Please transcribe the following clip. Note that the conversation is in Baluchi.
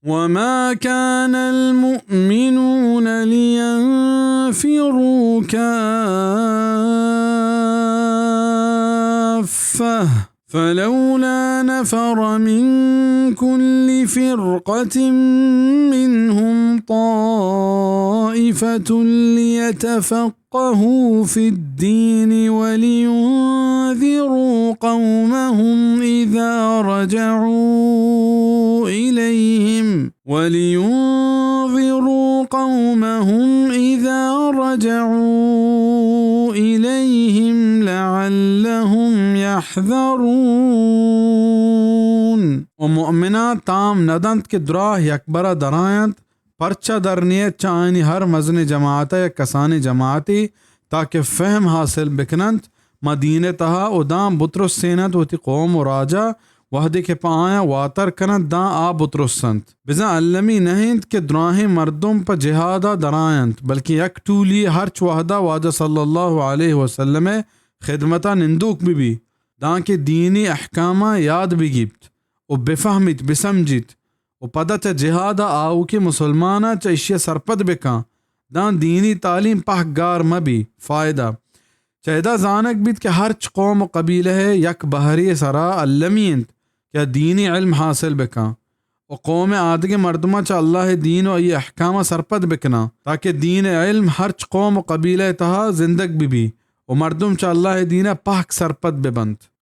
وما كان المؤمنون لينفروا كافة فلولا نفر من كل فرقة منهم طائفة ليتفقهوا في الدين ولينذروا قومهم إذا رجعوا إليهم ولينذروا قومهم إذا رجعوا إليهم لعلهم يحذرون۔ و مؤمناں تام ندنت کہ دراہ یکبرا درائنت، پرچا در نیت چہ آیانی ہر مزنیں جماعتا یک کسانیں جماعتے، تاکہ فہم حاصل بکننت، ماں دین ءِ تہا و داں بترسیننت وتی قوم و راجا، وہدے کہ پہ آیاں واتر کننت داں آ بترسنت۔ بزاں المی نہ انت کہ دراہیں مردم پہ جہادا درائنت، بلکیں یک ٹولی ہرچ وہدا واجہ صلی اللہ علیہ وسلم ءِ خدمتا نندوک بہ بی، داں کہ دینی احکاماں یاد بگیپت و بفہمیت، بسمجیت و پدا چہ جہادا آؤکیں مسلماناں چہ اشیا سرپد بکاں، داں دینی تعلیم پہک گار مہ بی۔ فائدہ۔ چہ ادا زانگ بیت کہ ہرچ قوم و قبیلہ ءِ یک بہرے سرا المی انت کہ آ دینی علم حاصل بکاں و قوم ءِ آدگہ مردماں چہ اللہ ءِ دین و آئی احکاماں سرپد بکناں، تاکہ دین ءِ علم ہرچ قوم و قبیلہ ءِ تہا زندگ بہ بی و مردم چہ اللہ ءِ دین ءَ پہک سرپد بہ بنت۔